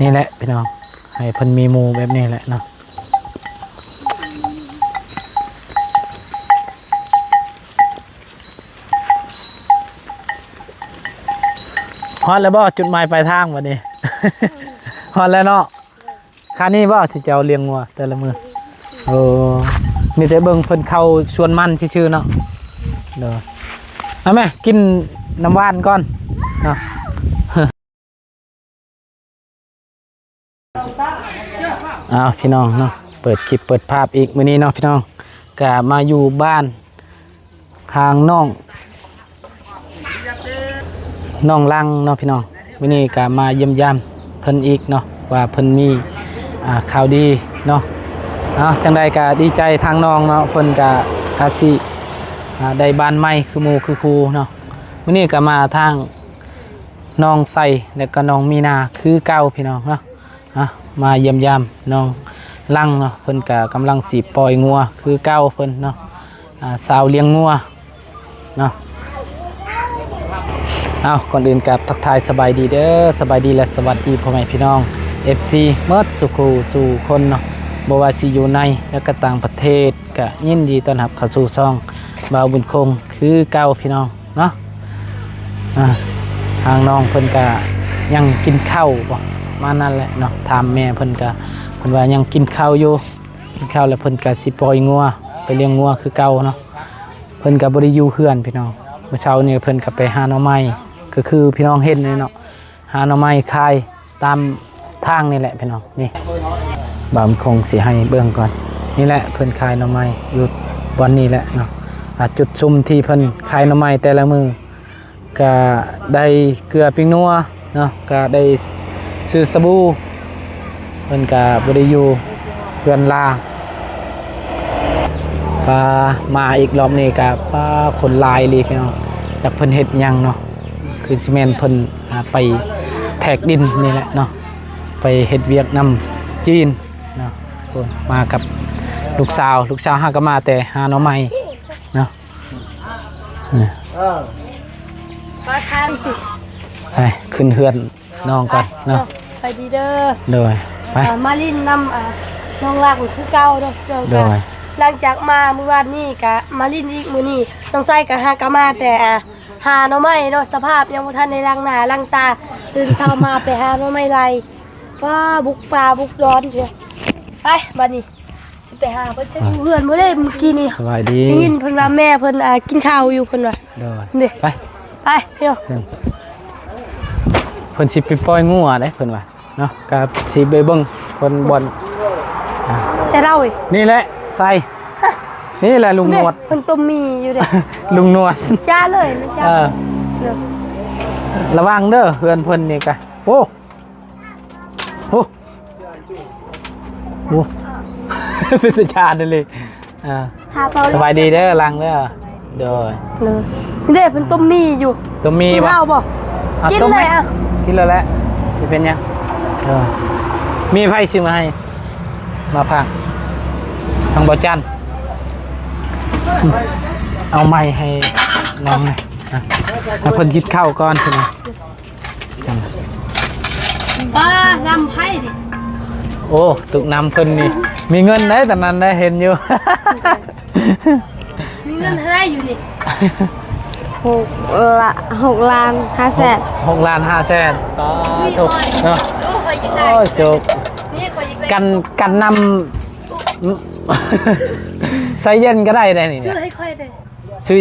ນີ້ແຫຼະພີ່ນ້ອງ ໃຫ້ເພິ່ນມີໝູ່ແບບນີ້ແຫຼະເນາະ. ຮອດແລ້ວບໍ່ ຈຸດໝາຍປາຍທາງບັດນີ້? ຮອດແລ້ວເນາະ. ຄ່ານີ້ບໍ່ທີ່ເຈົ້າລ້ຽງງົວແຕ່ລະມື້? ໂອ້ ມີແຕ່ເບິ່ງເພິ່ນເຂົ້າສວນມັນຊື່ໆເນາະ. ໂດຍ ເອົາແມ່ ກິນນ້ຳຫວານກ່ອນເນາະ. ອ້າວ ພີ່ນ້ອງເນາະ ເປີດຄລິບເປີດພາບອີກມື້ນີ້ເນາະ ພີ່ນ້ອງ ກະມາຢູ່ບ້ານ ທາງນ້ອງ ນ້ອງຫຼັງເນາະພີ່ນ້ອງ. ມື້ນີ້ກະມາຢ້ຽມຢາມເພິ່ນອີກເນາະ ວ່າເພິ່ນມີ ອ່າ ຂ່າວດີເນາະ. ເອົາ ຈັ່ງໃດກະດີໃຈທາງນ້ອງເນາະ ເພິ່ນກະອາດຊິ ອ່າ ໄດ້ບ້ານໃໝ່ຄືໝູ່ຄືຄູ່ເນາະ. ມື້ນີ້ກະມາທາງນ້ອງໄຊ ແລະກະນ້ອງມີນາຄືເກົ່າພີ່ນ້ອງເນາະ. ອ່ະ ມາຢ້ຽມຢາມນ້ອງຫຼັງເນາະ ເພິ່ນກະກຳລັງຊິປ່ອຍງົວຄືເກົ່າເພິ່ນເນາະ. ອ່າ ຊາວລ້ຽງງົວເນາະ. ເອົາ ກ່ອນອື່ນກະທັກທາຍສະບາຍດີເດີ ສະບາຍດີ ແລະ ສະຫວັດດີພໍ່ແມ່ພີ່ນ້ອງ ເອັຟຊີ ໝົດສູ່ຄູ່ສູ່ຄົນເນາະ ບໍ່ວ່າຊິຢູ່ໃນ ແລະກະຕ່າງປະເທດ ກະຍິນດີຕ້ອນຮັບເຂົ້າສູ່ຊ່ອງບ່າວບຸນຄົງຄືເກົ່າພີ່ນ້ອງ. ເນາະ ອ່າ ທາງນ້ອງເພິ່ນກະຍັງກິນເຂົ້າບໍ່ ປະມານນັ້ນແຫຼະເນາະ. ຖາມແມ່ເພິ່ນກະ ເພິ່ນວ່າຍັງກິນເຂົ້າຢູ່ ກິນເຂົ້າແລ້ວເພິ່ນກະຊິປ່ອຍງົວ ໄປລ້ຽງງົວຄືເກົ່າເນາະ. ເພິ່ນກະບໍ່ໄດ້ຢູ່ເຮືອນພີ່ນ້ອງ ມື້ເຊົ້ານີ້ເພິ່ນກະໄປຫາໜໍ່ໄມ້ ກະຄືພີ່ນ້ອງເຫັນນີ້ເນາະ. ຫາໜໍ່ໄມ້ຂາຍຕາມທາງນີ້ແຫຼະພີ່ນ້ອງ. ນີ້ ບ່າວບຸນຄົງຊິໃຫ້ເບິ່ງກ່ອນ. ນີ້ແຫຼະເພິ່ນຂາຍໜໍ່ໄມ້ຢູ່ບ່ອນນີ້ແຫຼະເນາະ. ອ່າ ຈຸດຊຸມທີ່ເພິ່ນຂາຍໜໍ່ໄມ້ແຕ່ລະມື້ ກະໄດ້ເກືອປີ້ງນົວເນາະ ກະໄດ້ຊື້ສະບູ. ເພິ່ນກະບໍ່ໄດ້ຢູ່ເຮືອນລາ ປາ ມາອີກລອບນີ້ກະ ປາ ຄົນຫຼາຍອີ່ຫຼີພີ່ນ້ອງ. ຈັກເພິ່ນເຮັດຫຍັງເນາະ ຄືຊິແມ່ນເພິ່ນ ອ່າ ໄປແທກດິນນີ້ແຫຼະເນາະ ໄປເຮັດວຽກນຳຈີນເນາະ. ໂອ້ ມາກັບລູກສາວ ລູກສາວຫາກະມາແຕ່ຫາໜໍ່ໄມ້ເນາະ. ເອີ ໄປ ຂຶ້ນເຮືອນນ້ອງກ່ອນເນາະ. ໄປດີເດີ. ໂດຍ ໄປ ອ່າ ມາຫຼິ້ນນຳ ອ່າ ນ້ອງຫຼັງຄືເກົ່າເນາະ. ໂດຍ ຫຼັງຈາກມາມື້ວານນີ້ກະມາຫຼິ້ນອີກ ມື້ນີ້ນ້ອງໄຊກະຫາກະມາແຕ່ ອ່າ ຫາໜໍ່ໄມ້ເນາະ. ສະພາບຍັງບໍ່ທັນໄດ້ລ້າງໜ້າລ້າງຕາ ຕື່ນເຊົ້າມາໄປຫາໜໍ່ໄມ້ໄລ່ ປາ ບຸກປ່າບຸກດອນ. ໄປ ບາດນີ້ຊິໄປຫາເພິ່ນ ຈັກຢູ່ເຮືອນບໍ່ເດ້. ມື້ກີ້ນີ້ ສະບາຍດີ ໄດ້ຍິນເພິ່ນວ່າແມ່ເພິ່ນ ອ່າ ກິນເຂົ້າຢູ່ ເພິ່ນວ່າ. ໂດຍ ນີ້ ໄປ ໄປ ເພິ່ນ ເພິ່ນຊິໄປປ່ອຍງົວເດ້ ເພິ່ນວ່າເນາະ. ກະຊິໄປເບິ່ງເພິ່ນບ່ອນ ອ່າ ໃຈເລົ່າອີກ ນີ້ແຫຼະ ໃສ່ ນີ້ແຫຼະລຸງໜວດ ເພິ່ນຕົ້ມໝີ່ຢູ່ເດ້ ລຸງໜວດ ຈ້າເລີຍ ຈ້າ. ເອີ ລະວັງເດີ ເຮືອນເພິ່ນນີ້ກະ ໂອ້ ໂອ້ ໂອ້ ເປັນຕາຢ້ານອີ່ຫຼີ. ອ່າ ສະບາຍດີເດີຫຼັງເດີ. ໂດຍ ໂດຍ ນີ້ເດ້ ເພິ່ນຕົ້ມໝີ່ຢູ່ ຕົ້ມໝີ່ ກິນເຂົ້າບໍ່? ອ່ະ ກິນເລີຍ ຕົ້ມໄໝ? ອ່ະ ກິນແລ້ວແຫຼະ ຊິເປັນຫຍັງ? ໂດຍ ມີໃຜຊື້ມາໃຫ້? ມາຝາກທາງບໍ່ຈັນ. ເອົາໄມ້ໃຫ້ນ້ອງໜ່ອຍ ອ່ະ ໃຫ້ເພິ່ນກິນເຂົ້າກ່ອນ ເພິ່ນວ່າ. ປ້າ ນ້ຳໃຜນີ້? ໂອ້ ຕຸກນ້ຳເພິ່ນນີ້ ມີເງິນໄດ໋ ຕອນນັ້ນໄດ້ເຫັນຢູ່. ມີເງິນເທົ່າໃດຢູ່ນີ້? ຫົກລະ ຫົກລ້ານຫ້າແສນ. ຫົກ ຫົກລ້ານຫ້າແສນ. ປ້າ ໂທ້ ເນາະ. ໂອ້ ຂ້ອຍຢາກໄດ້ ໂອ້ ໂຊກ ນີ້ ຂ້ອຍຢາກໄດ້ ກັນ ກັນນ້ຳ ໃສ່ເຢັນກໍໄດ້ໄດ໋ນີ້ ຊື້ໃຫ້ຂ້ອຍເດ້. ຊື້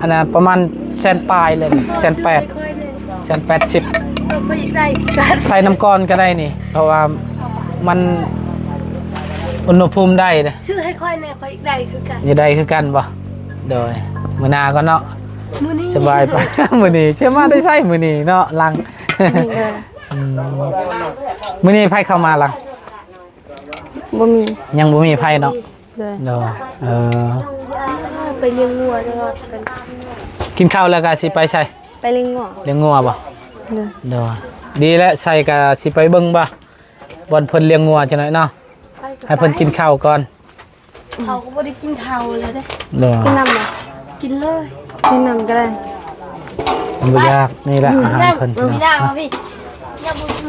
ອັນນະ ປະມານແສນປາຍເລີຍ ແສນແປດ ແສນແປດສິບ. ເອີ ຂ້ອຍຢາກໄດ້ຄືກັນ ໃສ່ນ້ຳກ່ອນກໍໄດ້ນີ້ ເພາະວ່າມັນອຸນຫະພູມໄດ້ເດ້. ຊື້ໃຫ້ຂ້ອຍແດ່ ຂ້ອຍຢາກໄດ້ຄືກັນ. ຢາກໄດ້ຄືກັນບໍ່? ໂດຍ ມື້ໜ້າກ່ອນເນາະ. ມື້ນີ້ ສະບາຍປະ ມື້ນີ້ ຊິມາແຕ່ໃສມື້ນີ້ເນາະ ຫຼັງ? ອືມ ມື້ນີ້ໃຜເຂົ້າມາຫຼັງ? ບໍ່ມີ ຍັງບໍ່ມີໃຜເນາະ. ໂດຍ ໂດຍ ເອີ ໄປລ້ຽງງົວຕະຫຼອດ. ກິນເຂົ້າແລ້ວກໍຊິໄປໃສ? ໄປລ້ຽງງົວ. ລ້ຽງງົວບໍ່? ໂດຍ ໂດຍ ດີແລ້ວ ໃສກໍຊິໄປເບິ່ງບໍ່ ບ່ອນເພິ່ນລ້ຽງງົວຈັກໜ້ອຍເນາະ. ໃຫ້ເພິ່ນກິນເຂົ້າກ່ອນ. ເຂົາກໍບໍ່ໄດ້ກິນເຂົ້າເລີຍເດ້. ໂດຍ ກິນນ້ຳບໍ່? ກິນເລີຍ ກິນນ້ຳກໍໄດ້ ມັນບໍ່ຍາກ. ນີ້ແຫຼະອາຫານເພິ່ນ ເອີ ພີ່ນ້ອງ.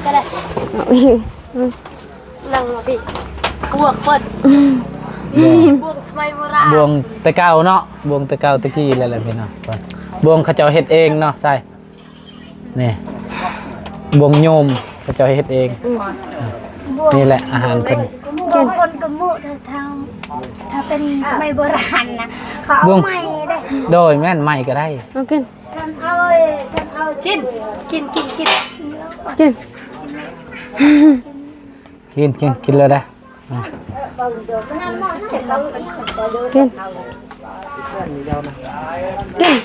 ກໍໄດ້ ເອົາອີກ ອືມ ນັ່ງມາພີ້ ບວກເພິ່ນ ນີ້ບວກສະໄໝໂບລານ ບວກແຕ່ເກົ່າເນາະ ບວກແຕ່ເກົ່າແຕ່ກີ້ແລ້ວແຫຼະພີ່ນ້ອງ ບວກເຂົາເຈົ້າເຮັດເອງເນາະ ໃຊ່ ນີ້ ບວງໂຍມ ເຂົາເຈົ້າເຮັດເອງ ອືມ ນີ້ແຫຼະອາຫານເພິ່ນ ບວງຄົນກະໝູຖ້າທາງ ຖ້າເປັນສະໄໝໂບລານນະ ເຂົາເອົາໄມ້ເດ້ ໂດຍ ແມ່ນໄມ້ກະໄດ້ ເອົາກິນ ກິນ ກິນ ກິນ ກິນ ກິນ ກິນ ກິນ ກິນເລີຍເດ້. ກິນ ກິນ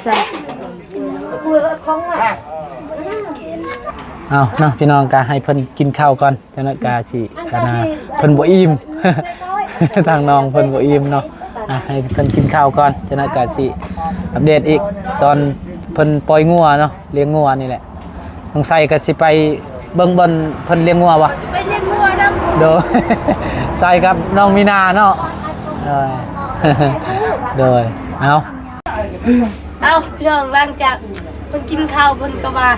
ເອົາເນາະ ພີ່ນ້ອງ ກະໃຫ້ເພິ່ນກິນເຂົ້າກ່ອນ ຈັກໜ້ອຍກະຊິ ອັນນ່າ ເພິ່ນບໍ່ອີ່ມ ທາງນ້ອງເພິ່ນບໍ່ອີ່ມເນາະ ອ່ະ ໃຫ້ເພິ່ນກິນເຂົ້າກ່ອນ ຈັກໜ້ອຍກະຊິອັບເດດອີກ ຕອນເພິ່ນປ່ອຍງົວເນາະ ລ້ຽງງົວນີ້ແຫຼະ ສົງໄສກະຊິໄປເບິ່ງບ່ອນເພິ່ນລ້ຽງງົວບໍ່? ຊິໄປລ້ຽງງົວນຳ ໂດຍ ໃສ່ກັບນ້ອງມີນາເນາະ ໂດຍ ໂດຍ ເອົາ ເອົາ ພີ່ນ້ອງ ຫຼັງຈາກເພິ່ນກິນເຂົ້າ ເພິ່ນກະວ່າ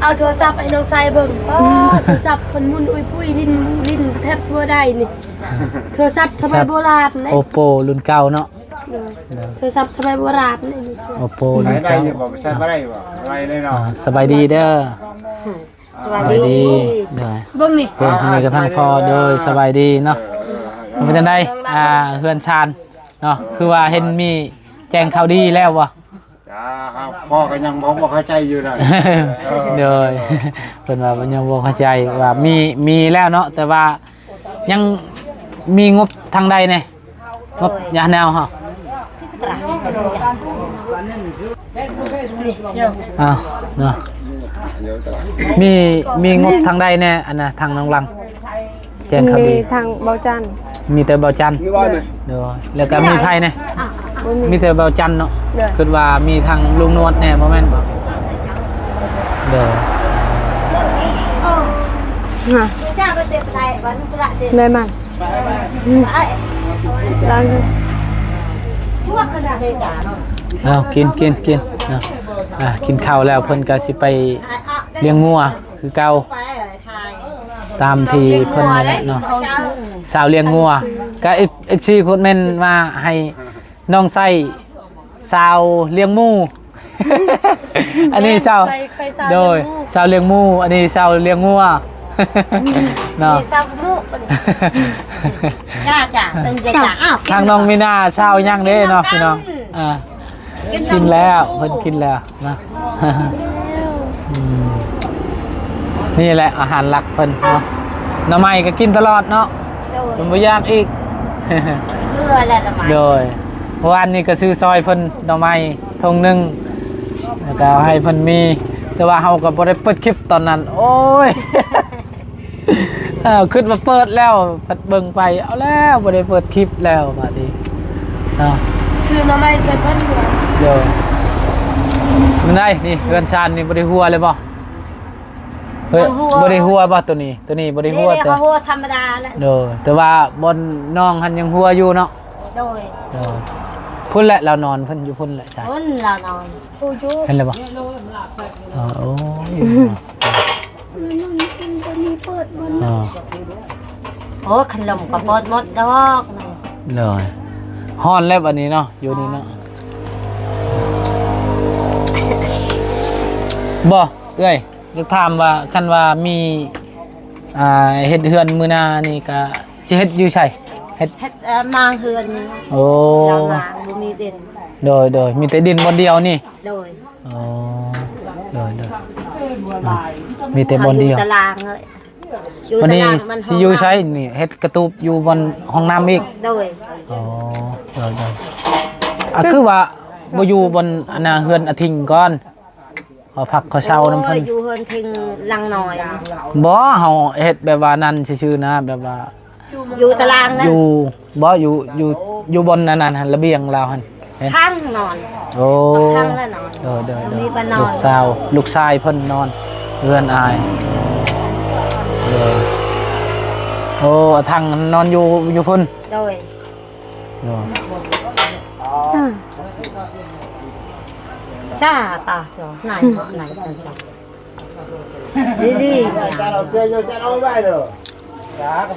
ເອົາໂທລະສັບໃຫ້ນ້ອງໄຊເບິ່ງ ອໍ ໂທລະສັບເພິ່ນໝຸນອຸຍປຸຍ ຫຼິ້ນ ຫຼິ້ນແທບຊົ່ວໄດ້ນີ້ ໂທລະສັບສະໄໝໂບລານເດ້ ໂອໂປ ລຸ້ນເກົ່າເນາະ ໂດຍ ໂທລະສັບສະໄໝໂບລານນີ້ ໂອໂປ ລຸ້ນເກົ່າ ໃຊ້ໄດ້ຢູ່ບໍ່? ໃຊ້ບໍ່ໄດ້ບໍ່? ບໍ່ໄດ້ເລີຍເນາະ ອ່າ ສະບາຍດີເດີ ສະບາຍດີ ໂດຍ ເບິ່ງນີ້ ເບິ່ງທາງນີ້ກະທັງພໍ່ ໂດຍ ສະບາຍດີເນາະ ເອີ ເປັນຈັ່ງໃດ ອ່າ ເຮືອນຊານເນາະ ຄືວ່າເຫັນມີແຈ້ງຂ່າວດີແລ້ວບໍ່? ພໍ່ກະຍັງບໍ່ ບໍ່ເຂົ້າໃຈຢູ່ນະ ໂດຍ ເພິ່ນວ່າຍັງບໍ່ເຂົ້າໃຈວ່າມີ ມີແລ້ວເນາະ ແຕ່ວ່າຍັງມີງົບທາງໃດແດ່? ງົບຍາແນວເຮົາ ນີ້ເນາະ ອ້າວເນາະ ມີ ມີງົບທາງໃດແດ່ ອັນນ່າ ທາງນ້ອງຫຼັງ ແຈ້ງຂ່າວດີ ມີທາງເບົາຈັນ ມີແຕ່ເບົາຈັນ ໂດຍ ແລ້ວກະມີໃຜແດ່? ບໍ່ມີ ມີແຕ່ເບົາຈັນເນາະ ໂດຍ ຄິດວ່າມີທາງລຸງນວດແດ່ ບໍ່ແມ່ນບໍ່? ໂດຍ ຮະ ແມ່ມັນ ອືມ ລ້າງ ເອົາ ກິນ ກິນ ກິນເນາະ ອ່າ ກິນເຂົ້າແລ້ວເພິ່ນກະຊິໄປລ້ຽງງົວຄືເກົ່າ ຕາມທີ່ເພິ່ນນັ້ນແຫຼະເນາະ ສາວລ້ຽງງົວ ກະເອັຟຊີຄອມເມັນມາໃຫ້ ນ້ອງໄຊ ສາວລ້ຽງໝູ ອັນນີ້ສາວ ໂດຍ ສາວລ້ຽງໝູ ອັນນີ້ສາວລ້ຽງງົວເນາະ ມີສາວໝູ ຈ້າ ຈ້າ ເປັນຈ້າ ອ້າວ ທາງນ້ອງມີນາ ສາວຫຍັງເດ້ເນາະ ພີ່ນ້ອງ ອ່າ ກິນແລ້ວ ເພິ່ນກິນແລ້ວເນາະ ອືມ ນີ້ແຫຼະອາຫານຫຼັກເພິ່ນເນາະ ໜໍ່ໄມ້ກະກິນຕະຫຼອດເນາະ ໂດຍ ເພິ່ນບໍ່ຢາກອີກ ເບື່ອແລ້ວໜໍ່ໄມ້ ໂດຍ ວານນີ້ກະຊື້ຊ່ອຍເພິ່ນໜໍ່ໄມ້ຖົງໜຶ່ງ ແລ້ວກະໃຫ້ເພິ່ນມີ ແຕ່ວ່າເຮົາກະບໍ່ໄດ້ເປີດຄລິບຕອນນັ້ນ ໂອ້ຍ ເອີ ຄິດວ່າເປີດແລ້ວ ພັດເບິ່ງໄປ ເອົາແລ້ວ ບໍ່ໄດ້ເປີດຄລິບແລ້ວບາດນີ້ເນາະ ຊື້ໜໍ່ໄມ້ໃສ່ເພິ່ນ ໂດຍ ແນວໃດນີ້ ເຮືອນຊານນີ້ບໍ່ໄດ້ຮົ່ວເລີຍບໍ່? ເຮີ້ຍ ບໍ່ໄດ້ຮົ່ວບໍ່ໂຕນີ້? ໂຕນີ້ບໍ່ໄດ້ຮົ່ວ ເດ້ ເຂົາຮົ່ວທຳມະດາແຫຼະ ໂດຍ ແຕ່ວ່າບ່ອນນ້ອງຫັ້ນຍັງຮົ່ວຢູ່ເນາະ ໂດຍ ໂດຍ ພຸ້ນແຫຼະລາວນອນ ເພິ່ນຢູ່ພຸ້ນແຫຼະ ພຸ້ນລາວນອນ ເຫັນແລ້ວບໍ່? ເອີ ໂອ້ຍ ໂອ້ ຄັນລົມກະເປີດໝົດດອກ ໂດຍ ຮ້ອນແລ້ວບາດນີ້ເນາະ ຢູ່ນີ້ເນາະ ບໍ່ ເອື້ອຍ ຢາກຖາມວ່າ ຄັນວ່າມີ ອ່າ ເຮັດເຮືອນມື້ໜ້ານີ້ກະຊິເຮັດຢູ່ໃສ? ເຮັດ ເຮັດ ເອີ ມາງເຮືອນນີ້ ໂອ້ ມາງ ບໍ່ມີດິນ ໂດຍ ໂດຍ ມີແຕ່ດິນບ່ອນດຽວນີ້ ໂດຍ ໂອ້ ໂດຍ ໂດຍ ອືມ ມີແຕ່ບ່ອນດຽວ ເຮົາຢູ່ຕາລາງເລີຍ ຢູ່ ບາດນີ້ ຕາລາງມັນ ຊິຢູ່ໃສນີ້? ເຮັດກະຕູບຢູ່ບ່ອນຫ້ອງນ້ຳອີກ ໂດຍ ໂອ້ ໂດຍ ໂດຍ ອ່າ ຄືວ່າບໍ່ຢູ່ບ່ອນ ອັນນ່າ ເຮືອນອາທິງກ່ອນ? ຂໍພັກຂໍເຊົານຳເພິ່ນ ໂອ້ຍ ຢູ່ເຮືອນທິງຫຼັງນ້ອຍ ບໍ່ ເຮົາເຮັດແບບວ່ານັ້ນຊື່ໆນະ ແບບວ່າ ຢູ່ຕາລາງນັ້ນ ຢູ່ ບໍ່ ຢູ່ ຢູ່ ຢູ່ບ່ອນອັນນັ້ນຫັ້ນ ລະບຽງລາວຫັ້ນ ທາງນອນ ໂອ້ ທາງລະນອນ ໂດຍ ໂດຍ ໂດຍ ມີບ່ອນນອນ ລູກສາວ ລູກຊາຍເພິ່ນນອນເຮືອນອ້າຍ ໂດຍ ໂອ້ ທາງນອນຢູ່ ຢູ່ພຸ້ນ ໂດຍ ໂດຍ ຈ້າ ຈ້າ ປ້າ ນາຍ ນາຍ ນາຍ. ລີລີ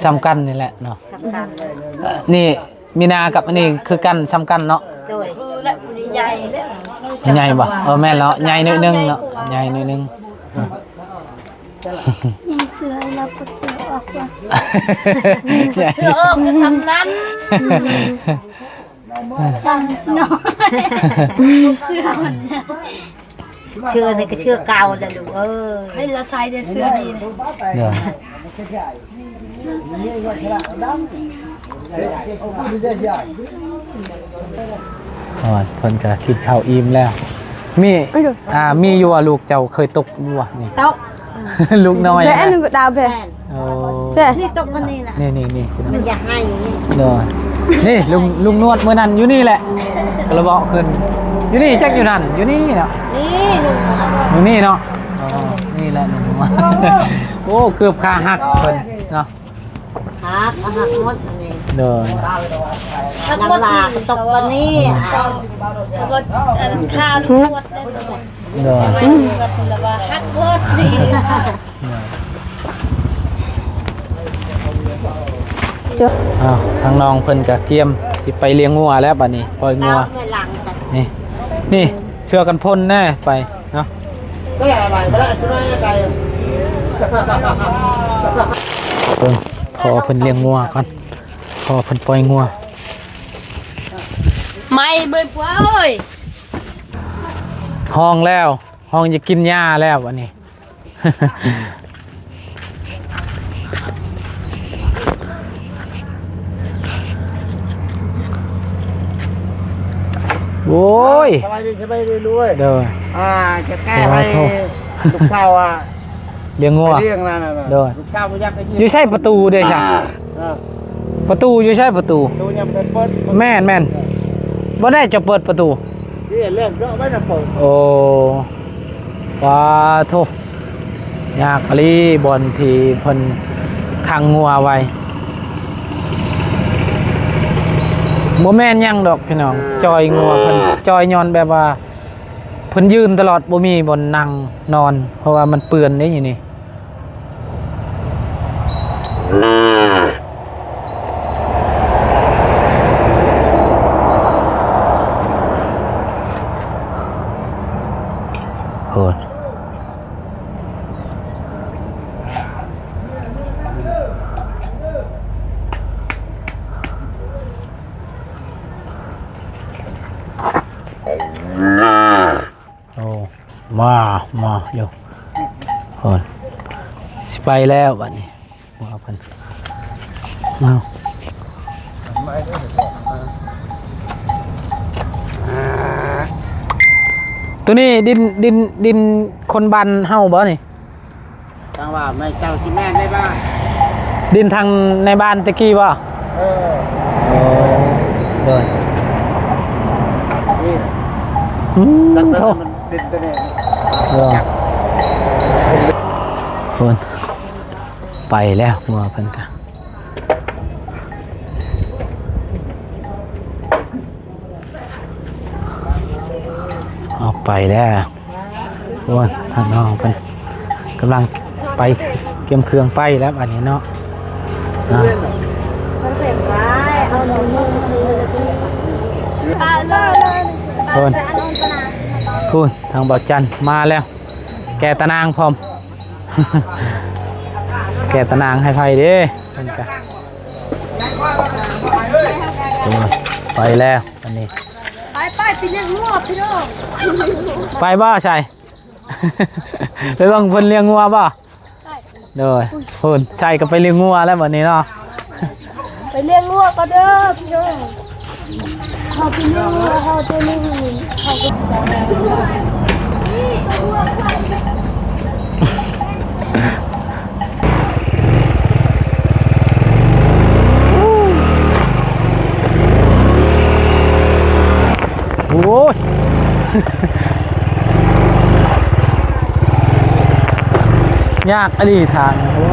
ສ່ຳກັນນີ້ແຫຼະເນາະ. ສ່ຳກັນ ນີ້ມີນາກັບອັນນີ້ຄືກັນ ສ່ຳກັນເນາະ. ໂດຍ ຄືແຫຼະ ຜູ້ນີ້ໃຫຍ່ແລ້ວ ໃຫຍ່ບໍ່? ເອີ ແມ່ນແລ້ວ ໃຫຍ່ໜ້ອຍໜຶ່ງເນາະ ໃຫຍ່ໜ້ອຍໜຶ່ງ. ໃຫຍ່ເສືອ ລາວປົດເສືອອອກວ່າ ເສືອອອກກໍສ່ຳນັ້ນ. ດຳເນາະ ເສືອມັນ ເສືອນີ້ກໍເສືອເກົ່າແຫຼະລູກເອີຍ. ຂ້ອຍລະໃສ່ແຕ່ເສືອນີ້ ເດີ ໂອ້ຍ ເພິ່ນກໍກິນເຂົ້າອີ່ມແລ້ວ. ມີ ອ່າ ມີຢູ່ວ່າລູກເຈົ້າເຄີຍຕົກຢູ່ວ່ານີ້? ຕົກ ລູກນ້ອຍ ແມ່ນ ອັນນີ້ກໍດາວແບບ ແມ່ນ ໂອ້ ແບບ ນີ້ຕົກມານີ້ລະ ນີ້ໆໆ ມັນຢາກໄຫ້ຢູ່ນີ້ ໂດຍ ນີ້ລຸງ ລຸງນວດມື້ນັ້ນຢູ່ນີ້ແຫຼະ ກະລະເບາະຂຶ້ນ ຢູ່ນີ້ຈັກຢູ່ນັ້ນ ຢູ່ນີ້ເນາະ ນີ້ລຸງ ຢູ່ນີ້ເນາະ. ອໍ ນີ້ແຫຼະລຸງນວດ ໂອ້ ເກືອບຂາຫັກເພິ່ນເນາະ. ຫັກ ຫັກໝົດອັນນີ້ ໂດຍ ຫັກໝົດ ຕກປານນີ້ ເພາະວ່າອັນຂາລູກໝົດເດ້ ໂດຍ ແລ້ວວ່າຫັກໝົດນີ້. ຈົບ ອ້າວ ທາງນ້ອງເພິ່ນກະກຽມຊິໄປລ້ຽງງົວແລ້ວບາດນີ້ ປ່ອຍງົວ ນີ້ ນີ້ ເສື້ອກັນຝົນແນ່ ໄປເນາະ. ເບິ່ງພໍ່ເພິ່ນລ້ຽງງົວກ່ອນ ພໍ່ເພິ່ນປ່ອຍງົວ ໄໝ້ເບິ່ງພວກເອີຍ ຮ້ອງແລ້ວ ຮ້ອງຢາກກິນຫຍ້າແລ້ວບາດນີ້. ໂອ້ຍ ສະບາຍດີ ສະບາຍດີລູກເອີຍ ໂດຍ ອ່າ ຈະແກ້ໃຫ້ລູກສາວ ອ່າ ລ້ຽງງົວ ລ້ຽງນັ້ນ ໂດຍ ລູກສາວບໍ່ຢາກໄປຢູ່ ຢູ່ໃສປະຕູເດຊະ? ເອີ ປະຕູຢູ່ໃສປະຕູ? ປະຕູຍັງບໍ່ທັນເປີດ ແມ່ນໆ ບໍ່ໄດ້ຈະເປີດປະຕູ ນີ້ແຫຼະ ເຈາະໄວ້ນຳເປີດ ໂອ້ ປາໂທ ຍາກອີ່ຫຼີບ່ອນທີ່ເພິ່ນຂັງງົວໄວ້ ບໍ່ແມ່ນຫຍັງດອກພີ່ນ້ອງ ຈ່ອຍງົວເພິ່ນ ຈ່ອຍຍ້ອນແບບວ່າເພິ່ນຢືນຕະຫຼອດ ບໍ່ມີບ່ອນນັ່ງນອນ ເພາະວ່າມັນເປື້ອນເດ້ຢູ່ນີ້. ໂອ້ ໂອ້ ມາ ມາຢູ່ ໂອ້ຍ ຊິໄປແລ້ວບາດນີ້ ເອົາເພິ່ນ ເອົາ ໂຕນີ້ດິນ ດິນ ດິນຄົນບ້ານເຮົາບໍ່ນີ້? ທາງວ່າແມ່ເຈົ້າຊິແມ່ນໃນບ້ານ ດິນທາງໃນບ້ານແຕ່ກີ້ບໍ່? ເອີ ໂອ້ ໂດຍ ນີ້ ອືມ ຈັກໂທ ມັນດິນໂຕນີ້ ເອີ ພຸ້ນ ໄປແລ້ວ ງົວເພິ່ນກະ ອອກໄປແລ້ວ ໂອ້ຍ ທາງນ້ອງເພິ່ນກຳລັງໄປກຽມເຄື່ອງໄປແລ້ວບາດນີ້ເນາະ ພຸ້ນ ພຸ້ນ ທາງບ່າວຈັນມາແລ້ວ ແກ່ຕານາງພ້ອມ ແກ່ຕານາງໃຫ້ໃຜເດ້ ເພິ່ນກະ ໂອ້ຍ ໄປແລ້ວ ອັນນີ້ ໄປໆ ໄປລ້ຽງງົວພີ່ນ້ອງ ໄປບໍ່ໄຊ ໄປເບິ່ງເພິ່ນລ້ຽງງົວບໍ່? ໂດຍ ພຸ້ນ ໄຊກໍໄປລ້ຽງງົວແລ້ວບັດນີ້ເນາະ ໄປລ້ຽງງົວກ່ອນເດີພີ່ນ້ອງ ເຮົາໄປລ້ຽງງົວ ເຮົາຈະລ້ຽງ ເຮົາກໍ ໂອ້ຍ ຍາກອີ່ຫຼີທາງ ໂອ້ຍ.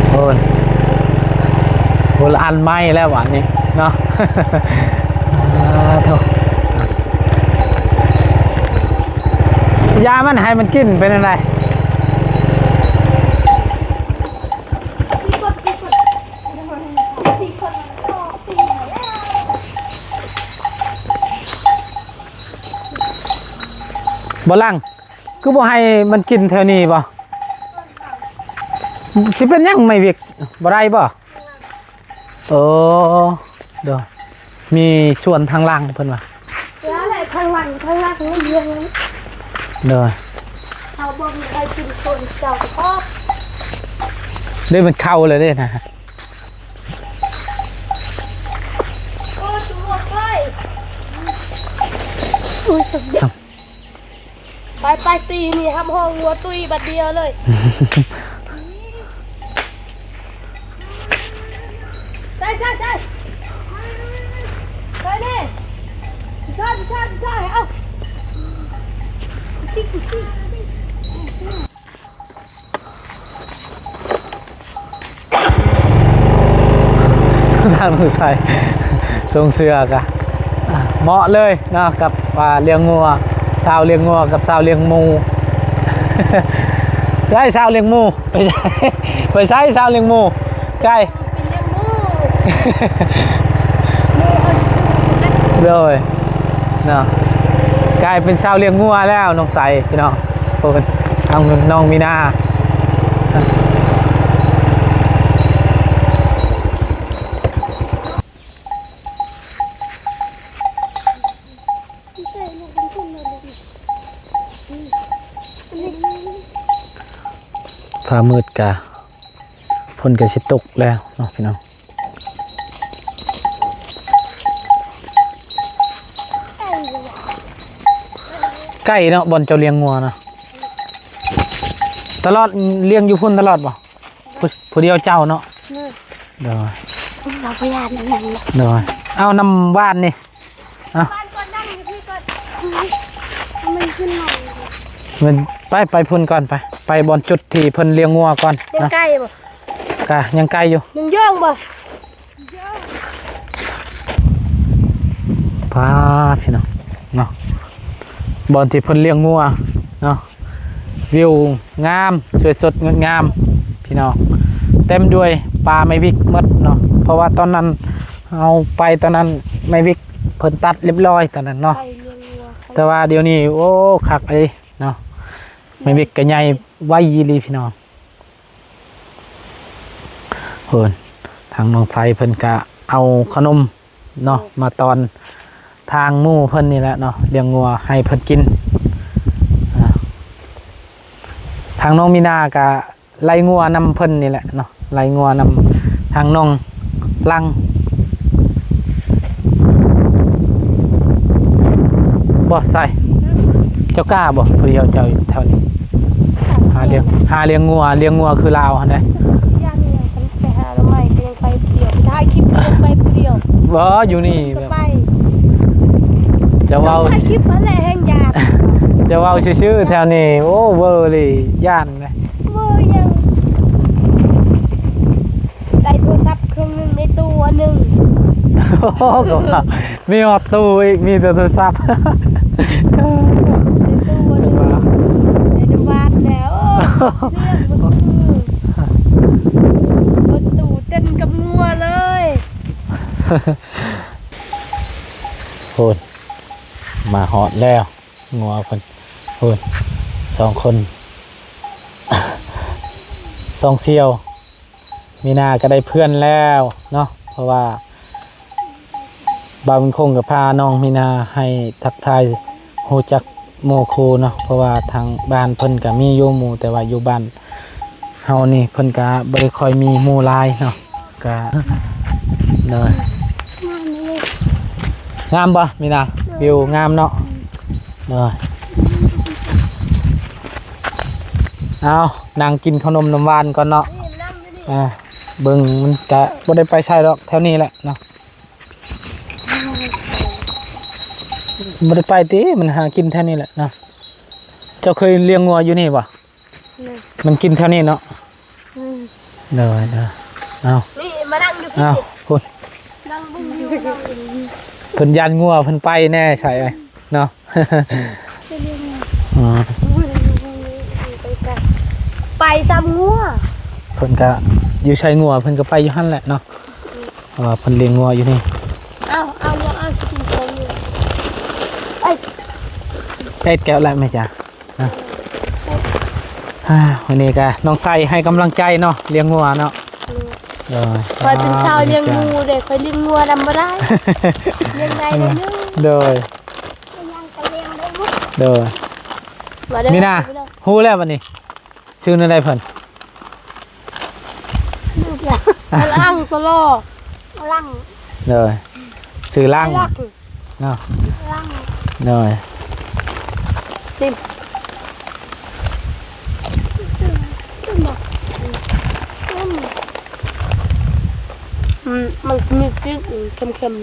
ໄ ອັນໄມ້ແລ້ວບາດນີ້ເນາະ ອາ ໂທ້ ຢາມັນໃຫ້ມັນກິນເປັນຈັ່ງໃດ? ບໍ່ຫຼັງ ຄືບໍ່ໃຫ້ມັນກິນແຖວນີ້ບໍ່? ຊິເປັນຫຍັງໄມ້ວິກ ບໍ່ໄດ້ບໍ່? ໂອ້ ໂດຍ ມີສວນທາງຫຼັງເພິ່ນວ່າ ແລ້ວແຫຼະ ທາງຫຼັງ ທາງຫຼັງມັນລ້ຽງ ໂດຍ ເຂົາບໍ່ມີໃຜກິນສວນເຈົ້າກໍພໍ ເດ້ ມັນເຂົ້າແລ້ວເດ້ນະ ໂອ້ ຕົວໄປ ໂອ້ຍ ຕົວ ໄປໄປ ຕີນີ້ຮັບຮອງງົວຕຸ້ຍບາດດຽວເລີຍ ໃສ່ໃສ່ໃສ່ ໃສ່ແນ່ ໃສ່ໃສ່ໃສ່ ເອົາ ທາງຜູ້ຊາຍ ຊົງເສື້ອກະ ອ່າ ເໝາະເລີຍເນາະ ກັບ ອ່າ ລ້ຽງງົວ ຊາວລ້ຽງງົວກັບຊາວລ້ຽງໝູ ໄດ້ຊາວລ້ຽງໝູ ໄປໃສ ໄປໃສຊາວລ້ຽງໝູ ໄກ່ ໄປລ້ຽງໝູ ໂດຍ ເນາະ ກາຍເປັນຊາວລ້ຽງງົວແລ້ວນ້ອງໃສພີ່ນ້ອງ ໂອ້ ທາງນ້ອງມີນາ ຟ້າມືດກະ ຝົນກະຊິຕົກແລ້ວເນາະພີ່ນ້ອງ. ໄກ່ເນາະ ບ່ອນເຈົ້າລ້ຽງງົວນະ ຕະຫຼອດ ລ້ຽງຢູ່ພຸ້ນຕະຫຼອດບໍ່? ຜູ້ ຜູ້ດຽວເຈົ້າເນາະ ໂດຍ ເຮົາບໍ່ຢ້ານຫຍັງເນາະ ໂດຍ ເອົານ້ຳຫວານນີ້ ເອົາ ມັນຂຶ້ນມາ ມັນ ໄປ ໄປພຸ້ນກ່ອນ ໄປ ໄປບ່ອນຈຸດທີ່ເພິ່ນລ້ຽງງົວກ່ອນ ຍັງໄກບໍ່? ກະຍັງໄກຢູ່ ຍັງເຢີ້ງບໍ່? ປ້າ ພີ່ນ້ອງເນາະ ບ່ອນທີ່ເພິ່ນລ້ຽງງົວເນາະ ວິວງາມ ສວຍສົດງົດງາມພີ່ນ້ອງ ເຕັມດ້ວຍປ່າໄມ້ວິກໝົດເນາະ ເພາະວ່າຕອນນັ້ນເຮົາໄປຕອນນັ້ນໄມ້ວິກເພິ່ນຕັດລຽບຮ້ອຍຕອນນັ້ນເນາະ ແຕ່ວ່າດຽວນີ້ ໂອ້ ຄັກອີ່ຫຼີເນາະ ໄມ້ວິກກະໃຫຍ່ໄວອີ່ຫຼີພີ່ນ້ອງ. ໂອ້ ທາງນ້ອງໄຊເພິ່ນກະເອົາຂະໜົມເນາະ ມາຕ້ອນທາງໝູ່ເພິ່ນນີ້ແຫຼະເນາະ ລ້ຽງງົວໃຫ້ເພິ່ນກິນ ອ່າ ທາງນ້ອງມີນາກະໄລ່ງົວນຳເພິ່ນນີ້ແຫຼະເນາະ ໄລ່ງົວນຳທາງນ້ອງຫຼັງ ບໍ່ໃສ່ ເຈົ້າກ້າບໍ່ ຜູ້ດຽວເຈົ້າຢູ່ແຖວນີ້ ຫາລ້ຽງ ຫາລ້ຽງງົວ ລ້ຽງງົວຄືລາວຫັ້ນເດ້ ຢ້ານອີ່ຫຍັງ ຄັນໄປຫາໜໍ່ໄມ້ກໍຍັງໄປຜູ້ດຽວ ໄປຖ່າຍຄລິບກໍຍັງໄປຜູ້ດຽວ ບໍ່ ຢູ່ນີ້ ກໍໄປ ຈະເວົ້າ ຖ່າຍຄລິບຫັ້ນແຫຼະແຮ່ງຢ້ານ ຈະເວົ້າຊື່ໆ ແຖວນີ້ ໂອ້ ເວີເລີຍ ຢ້ານນະ ເວີຫຍັງ ໄດ້ໂທລະສັບເຄື່ອງໜຶ່ງ ໄດ້ຕູ້ອັນໜຶ່ງ ໂອ້ ກໍວ່າມີຮອດຕູ້ອີກ ມີແຕ່ໂທລະສັບ ໄດ້ຕູ້ອັນໜຶ່ງ ໄດ້ນ້ຳຫວານແລ້ວ ໂອ້ ເລື່ອງມັນຄື ລົດຕູ້ເຕັມກັບງົວເລີຍ ໂອ້ ມາຮອດແລ້ວ ງົວເພິ່ນ ໂອ້ ສອງຄົນ ສອງສ່ຽວ ມີນາກໍໄດ້ເພື່ອນແລ້ວເນາະ ເພາະວ່າບ່າວບຸນຄົງກໍພານ້ອງມີນາໃຫ້ທັກທາຍຮູ້ຈັກໝູ່ຄູ່ເນາະ ເພາະວ່າທາງບ້ານເພິ່ນກໍມີຢູ່ໝູ່ ແຕ່ວ່າຢູ່ບ້ານເຮົານີ້ເພິ່ນກໍບໍ່ໄດ້ຄ່ອຍມີໝູ່ຫຼາຍເນາະ ກໍ ໂດຍ ງາມບໍ່ມີນາ? ວິວງາມເນາະ ໂດຍ ເອົາ ນັ່ງກິນເຂົ້າໜົມນ້ຳຫວານກ່ອນເນາະ ອ່າ ເບິ່ງມັນກະບໍ່ໄດ້ໄປໃສດອກ ແຖວນີ້ແຫຼະເນາະ ບໍ່ໄດ້ໄປຕິ ມັນຫາກິນແຖວນີ້ແຫຼະເນາະ ເຈົ້າເຄີຍລ້ຽງງົວຢູ່ນີ້ບໍ່? ມັນກິນແຖວນີ້ເນາະ ໂດຍ ໂດຍ ເອົາ ນີ້ມານັ່ງຢູ່ພີ້ ເອົາ ພຸ້ນ ເພິ່ນຢ້ານງົວເພິ່ນໄປແດ່ໃສເນາະ. ອືມ ໄປຕາມງົວ ເພິ່ນກະຢູ່ໃສງົວເພິ່ນກະໄປຢູ່ຫັ້ນແຫຼະເນາະ ເພາະວ່າເພິ່ນລ້ຽງງົວຢູ່ນີ້. ເອົາ ເອົາ ເອົາ ເອົາ ໄປ ເຮັດແກ້ວແລ້ວແມ່ຈ໋າ. ອ່າ ມື້ນີ້ກະນ້ອງໄຊໃຫ້ກຳລັງໃຈເນາະ ລ້ຽງງົວເນາະ. ໂດຍ ຂ້ອຍເປັນຊາວລ້ຽງໝູເດ້ ຂ້ອຍລ້ຽງງົວນຳບໍ່ໄດ້ ລ້ຽງໄດ້ໜ້ອຍໜຶ່ງ. ໂດຍ ໂດຍ ມີນາ ຮູ້ແລ້ວບັດນີ້ ຊື່ແນວໃດເພິ່ນ? ລັງຕະຫຼໍ ລັງ ໂດຍ ຊື່ລັງ ລັງ ເນາະ ລັງ ໂດຍ ຕິດ ອືມ ມັນມີຕິດເຄັມ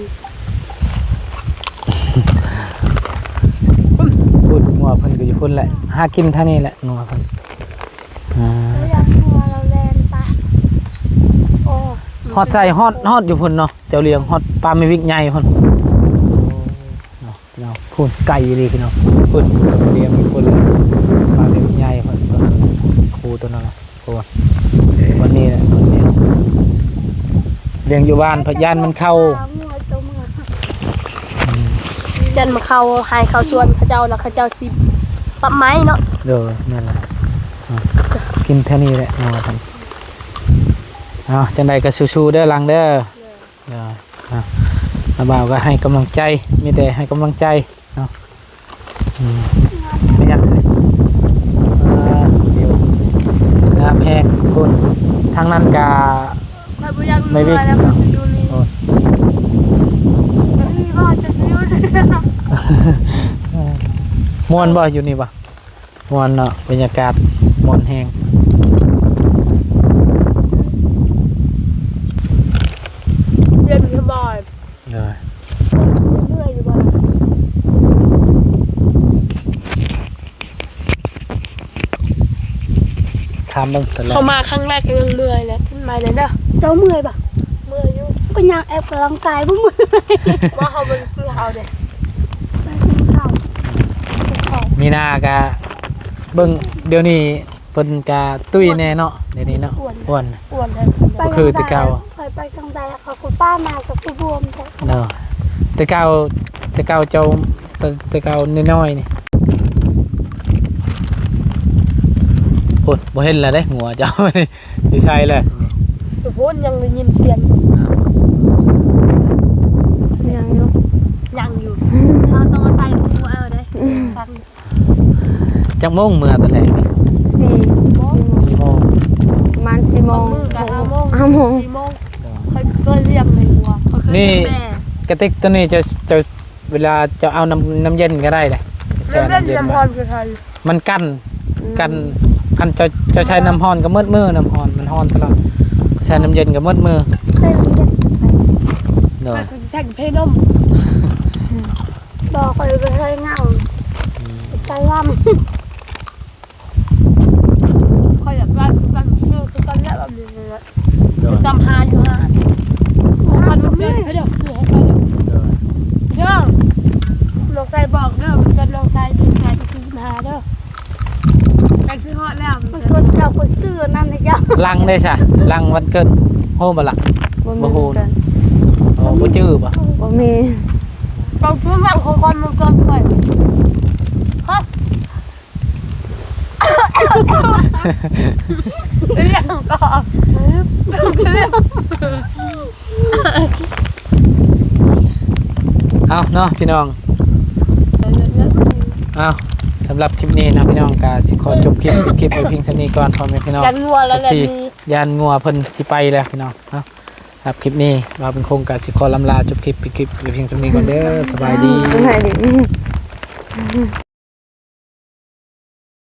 ໆ ພຸ້ນ ງົວເພິ່ນກະຢູ່ພຸ້ນແຫຼະ ຫາກິນທາງນີ້ແຫຼະ ງົວເພິ່ນ. ອ່າ ຮອດໃສ ຮອດ ຮອດຢູ່ພຸ້ນເນາະ ເຈົ້າລ້ຽງຮອດປ່າແມ່ວິກໃຫຍ່ພຸ້ນ ເນາະ ພີ່ນ້ອງ ພຸ້ນ ໄກອີ່ຫຼີພີ່ນ້ອງ ພຸ້ນ ລ້ຽງຢູ່ພຸ້ນ ປ່າແມ່ວິກໃຫຍ່ພຸ້ນ ໂຄຕົວນັ້ນນະ ໂອ້ ວັນນີ້ແຫຼະ ວັນນີ້ ລ້ຽງຢູ່ບ້ານ ພະຢ້ານມັນເຂົ້າ ອືມ ຢ້ານມັນເຂົ້າໄຮ່ເຂົ້າສວນເຂົາເຈົ້າ ແລ້ວເຂົາເຈົ້າຊິປັບໄມ້ເນາະ. ໂດຍ ແມ່ນແຫຼະ ກິນແຖວນີ້ແຫຼະ ງົວເພິ່ນ. ເອົາ ຈັ່ງໃດກະສູ້ໆເດີຫຼັງເດີ. ໂດຍ ເອົາ ນ້າບ່າວກະໃຫ້ກຳລັງໃຈ ມີແຕ່ໃຫ້ກຳລັງໃຈເນາະ. ອືມ ໄປຍັງໃສ ເອີ ງາມແຮງພຸ້ນ ທາງນັ້ນກະ ຂ້ອຍບໍ່ຢາກເມືອແລ້ວ ຂ້ອຍຊິຢູ່ນີ້ ໂອ້ຍ ມ່ວນບໍ່ ຢູ່ນີ້ບໍ່? ມ່ວນເນາະ ບັນຍາກາດມ່ວນແຮງ ເຢັນສະບາຍ. ໂດຍ ເມື່ອຍຢູ່ບໍ່ລະ? ຖາມເບິ່ງຊັ້ນແຫຼະ ເຂົ້າມາຄັ້ງແລກກະຍັງເມື່ອຍແຫຼະ ຂຶ້ນມາແລ້ວເດີ. ເຈົ້າເມື່ອຍບໍ່? ເມື່ອຍຢູ່ ກະຍ່າງແອບກຳລັງກາຍບໍ່ເມື່ອຍ ວ່າເຮົາບໍ່ໄດ້ກິນເຂົ້າເດ້ ໄປກິນເຂົ້າ ມີນາກະເບິ່ງ ດຽວນີ້ ເພິ່ນກະຕຸ້ຍແນ່ເນາະ ດຽວນີ້ເນາະ ອ້ວນ ອ້ວນ ອ້ວນ ບໍ່ຄືແຕ່ເກົ່າ ຂ້ອຍໄປທາງໃດ ເຂົາກະປ້າມາກະຄືບວມ ເນາະ ແຕ່ເກົ່າ ແຕ່ເກົ່າເຈົ້າ ແຕ່ ແຕ່ເກົ່ານ້ອຍໆນີ້ ພຸ້ນ ບໍ່ເຫັນແລ້ວເດ້ ງົວເຈົ້າ ຢູ່ໃສແຫຼະ? ຢູ່ພຸ້ນ ຍັງໄດ້ຍິນສຽງ ຍັງຢູ່ ຍັງຢູ່ ເຮົາຕ້ອງອາໄສຫູເອົາເດ້ ອືມ ຟັງ. ຈັກໂມງເມືອຕອນແລງນີ້? ສີ່ ສີ່ໂມງ ສີ່ໂມງ ປະມານສີ່ໂມງ ບາງມື້ກະຫ້າໂມງ ຫ້າໂມງ ສີ່ໂມງ ຂ້ອຍ ຂ້ອຍລ້ຽງໃນຫົວ ນີ້ ກະຕິກໂຕນີ້ ເຈົ້າ ເຈົ້າ ເວລາເຈົ້າເອົານ້ຳ ນ້ຳເຢັນກະໄດ້ເດ້ ແຊ່ນ້ຳເຢັນ ນ້ຳຮ້ອນຄືກັນ ມັນກັນ ອືມ ກັນ ຄັນເຈົ້າ ເຈົ້າໃຊ້ນ້ຳຮ້ອນກະໝົດມື້ ນ້ຳຮ້ອນມັນຮ້ອນຕະຫຼອດ ໃຊ້ນ້ຳເຢັນກະໝົດມື້ ໃຊ້ນ້ຳເຢັນ ໂດຍ ຂ້ອຍກະຊິໃຊ້ກະເພນົມ ບໍ່ ຂ້ອຍບໍ່ໃຊ້ເຫງົາ ອືມ ໃຊ້ລຳ ຂ້ອຍຢາກໄດ້ຄືກັນ ຊື້ຄືກັນແຫຼະ ແບບນີ້ແຫຼະ ໂດຍ ຕາມຫາຢູ່ຫາ ຂອງຂວັນວັນເກີດເຂົາເຈົ້າຊື້ໃຫ້ຂ້ອຍເດີ ໂດຍ ເດີ ນ້ອງໄຊບອກເດີ ວັນເກີດນ້ອງໄຊ ເດືອນແປດ ສິບຫ້າເດີ ໃກ້ຊິຮອດແລ້ວ ມັນເກີດເຈົ້າ ຂ້ອຍຊື້ອັນນັ້ນໃຫ້ເຈົ້າ ຫຼັງເດ້ຊະ ຫຼັງວັນເກີດ ຮູ້ບໍ່ລະ? ບໍ່ຮູ້ ບໍ່ຮູ້ນຳກັນ ອໍ ບໍ່ຈື່ບໍ່? ບໍ່ມີ ຕ້ອງຊື້ຫຼັງຂອງຂວັນວັນເກີດຂ້ອຍ ຮະ? ເລື່ອງກໍ ເອົາເນາະພີ່ນ້ອງ ເອົາ ສຳລັບຄລິບນີ້ເນາະພີ່ນ້ອງ ກະຊິຂໍຈົບຄລິບ ຄລິບໄວ້ພຽງສ່ຳນີ້ກ່ອນ ພໍ່ແມ່ພີ່ນ້ອງ ຢ້ານງົວແລ້ວແຫຼະ ຢ້ານງົວເພິ່ນຊິໄປແລ້ວພີ່ນ້ອງເນາະ. ສຳລັບຄລິບນີ້ ບ່າວເປັນຄົງກະຊິຂໍລຳລາຈົບຄລິບ ປິດຄລິບໄວ້ພຽງສ່ຳນີ້ກ່ອນເດີ ສະບາຍດີ ສະບາຍດີ.